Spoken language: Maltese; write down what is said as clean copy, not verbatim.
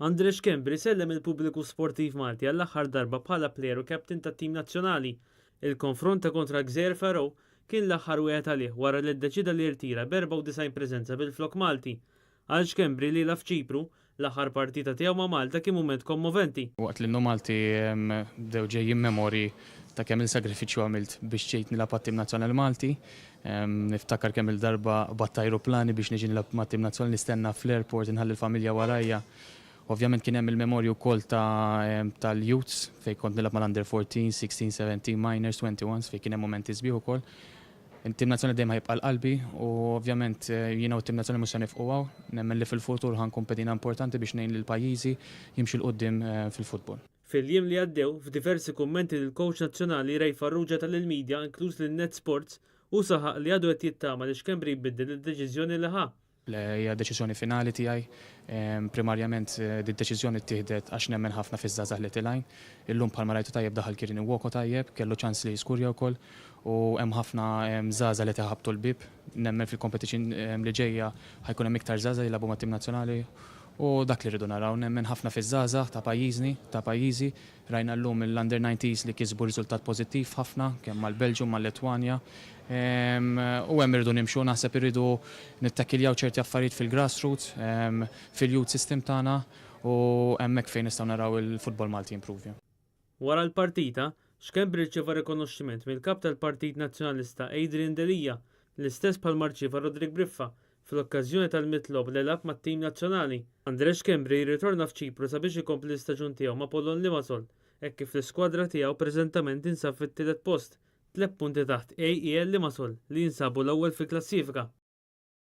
Andre Schembri sellem il-pubbliku sportiv Malti għall-aħħar darba bħala plejer u captain tat-tim nazzjonali. Il-konfront ta' kontra Gżejjer Faroe kien l-aħħar wieħed għalih wara li ddeċida li jirtira b'94 preżenza bil-flok Malti. Għal Schembri li jilgħab f'Ċipru, l-aħħar partita tiegħu ma' Malta kien mument kommoventi. Waqt l-innu Malti bdew ġejjin memorji ta' kemm il-sagrifiċċju għamilt biex ġejt nilgħab għat-tim nazzjonali Malti. Niftakar kemm il-darba qbadt ajruplani biex niġi nilgħab mat-tim nazzjonali, nistenna fl-airport, inħalli l-familja warajja. Ovvjament kien hemm il-memorji wkoll ta' tal-youths fejn kont nilgħab mal-under 14, 16, 17, minors, 21s fejn kien hemm mumenti sbieħ ukoll. Il-tim nazzjonali dejjem ħa jibqa' għal qalbi u ovvjament jiena u t-tim nazzjonali mhux se nifqu hawn. Nemmen li fil-futur ħa nkun pedina importanti biex ngħin lil pajjiżi jimxi 'l quddiem fil-futbol. Fil-jiem li għaddew, f'diversi kummenti li l-coach nazzjonali Ray Farrugia ta lill-media, inkluż lil Net Sports, hu saħaq li għadu qed jittama li Schembri jbiddel id-deċiżjoni li ħa. Le, hija deċiżjoni finali tiegħi. Primarjament did-deċiżjoni ttieħdet għax nemmen ħafna fiż-żgħażagħ li tilgħin. Illum bħalma rajtu tajjeb daħal Kieran Iwoko tajjeb, kellu ċans li jiskurja wkoll u hemm ħafna żgħażagħ li qed iħabbtu l-bieb. Nemmen fil-competition li ġejja ħa jkun hemm iktar żgħażagħ jilagħbu mat-tim nazzjonali u dak li rridu naraw. Nemmen ħafna fiż-żgħażagħ ta' pajjiżni, ta' pajjiżi. Rajna llum il-Under 19s li kisbu riżultat pożittiv ħafna kemm mal-Belġju, mal-Litwanja. U hemm irridu nimxu, naħseb irridu nittakiljaw ċerti affarijiet fil-grassroots, fil-youth system tagħna u hemmhekk fejn nistgħu naraw il-futbol Malti jimprovja. Wara l-partita, Schembri rċeva rikonoxximent mill-kap tal-Partit Nazzjonalista Adrian Delia, l-istess bħalma rċieva Roderick Briffa fl-okkażjoni tal-mitt logħba li lagħab mat-tim nazzjonali. Andre Schembri jirritorna f'Ċipru sabiex ikompli l-istaġun tiegħu ma' Apollon Limassol, hekk kif l-iskwadra tiegħu preżentament tinsab fit-tielet post, 3 punti taħt AEL Limassol li jinsabu l-ewwel fil-klassifika.